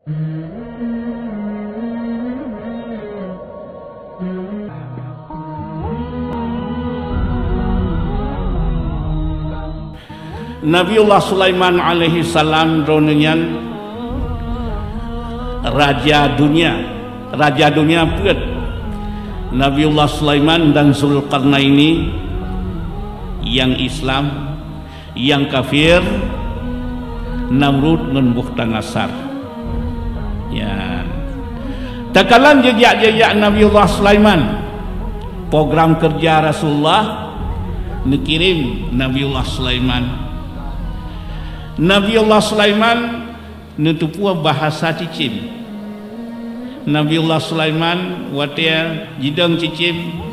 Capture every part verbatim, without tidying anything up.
Nabiullah Sulaiman alaihissalam droeneuh nyan raja dunia. Raja dunia peuet, Nabiullah Sulaiman dan Zulkarnaini, nyang Islam, nyang kafir, Namrud ngon Bukhtanasar. Ya. Takalon jeujak-jeujak Nabiullah Sulaiman, program kerja Rasulullah neukirém Nabiullah Sulaiman. Nabiullah Sulaiman neuteupeue bahasa cicém. Nabiullah Sulaiman watée jidong cicém,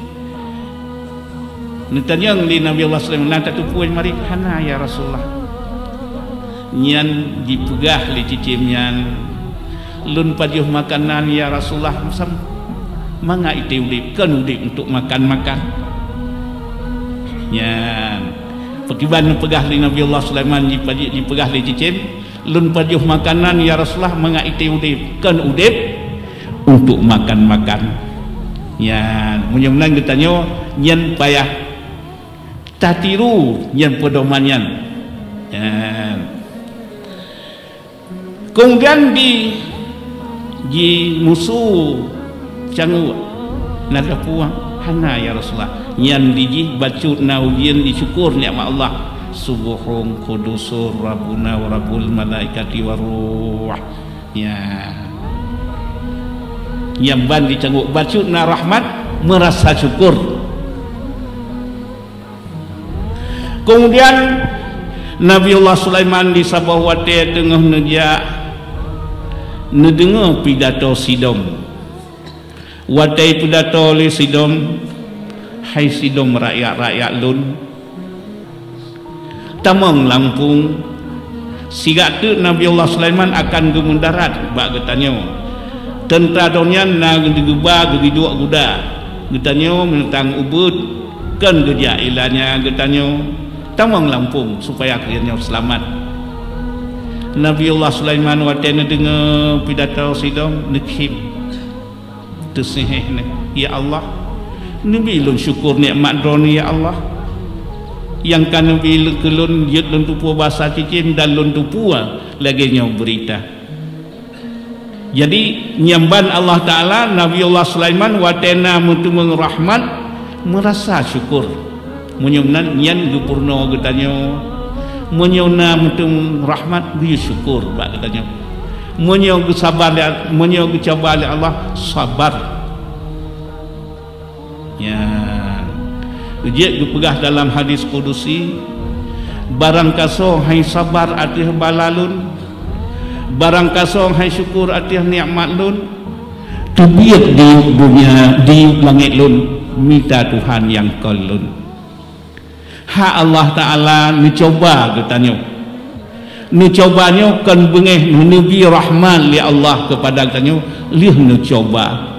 neutanyong lé Nabiullah Sulaiman, "Na tateupeue marit?" "Hana, ya Rasulullah." Nyan jipeugah lé cicém nyan, "Lôn pajoh makanan, ya Rasulullah, sam-, mangat itéh udeb, kon udeb untuk makan-makan." Nyan pakriban neupeugah lé Nabiullah Sulaiman, jipajoh, jipeugah lé cicém, "Lôn pajoh makanan, ya Rasulullah, mangat itéh udeb, kon udeb untuk makan-makan." Nyan, meunyoe meunan geutanyoe nyan payah tatiru nyan peudoman nyan. Nyan. Kemudian di, di musu cangok, "Na tateupeue?" "Hana, ya Rasulullah." Nyan di jih bacut na ujeuen jisyukur nikmat Allah. "Subbuhun qudusur Rabbuna wa Rabbul malaikati wa ruh." Ya. Nyang ban di cangok bacut na rahmat, meurasa syukur. Kemudian Nabiullah Sulaiman di saboh watée teungoh neujak, neudeungoe pidato sidom. Watée pidato lé sidom, "Hai sidom rakyat-rakyat lôn, tamong lampung, sigak teuk Nabiullah Sulaiman akan geumeudarat bak geutanyoe. Teuntra droeneuh nyan na geugeuba geuduek guda. Geutanyoe meuneutang ubeuet, kon geujak ilanya geutanyoe. Tamong lampung supaya geutanyoe seulamat." Nabiullah Sulaiman watée neudeungoe pidato sidom, neukhém. Teuseuneh nyan, "Ya Allah, neubi lôn syukur nikmat Droeneuh, ya Allah, nyang ka neubi keu lôn jeuet lôn teupeue basa cicém dan lôn teupeue lagée nyoe beurita." Jadi, nyang ban Allah Taala, Nabiullah Sulaiman watée na meuteumé rahmat, meurasa syukur. Meunyoe nan nyan geupeurunoe geutanyoe, meunyoe na meuteumé rahmat, bri syukur bak geutanyoe. Meunyoe geusaba lé, meunyoe geucuba lé Allah, sabar. Nyan. Jeuet geupeugah dalam hadis kudusi, "Barangkasoe hai sabar ateueh bala lôn, barangkasoe hai syukur ateueh nikmat lôn, teubiet di dunia, di langét lôn, mita Tuhan nyang kon lôn." Hak Allah Taala neucuba geutanyoe. Neucuba nyoe kon beungéh, neubi rahmat lé Allah keupada geutanyoe, lheueh neucuba.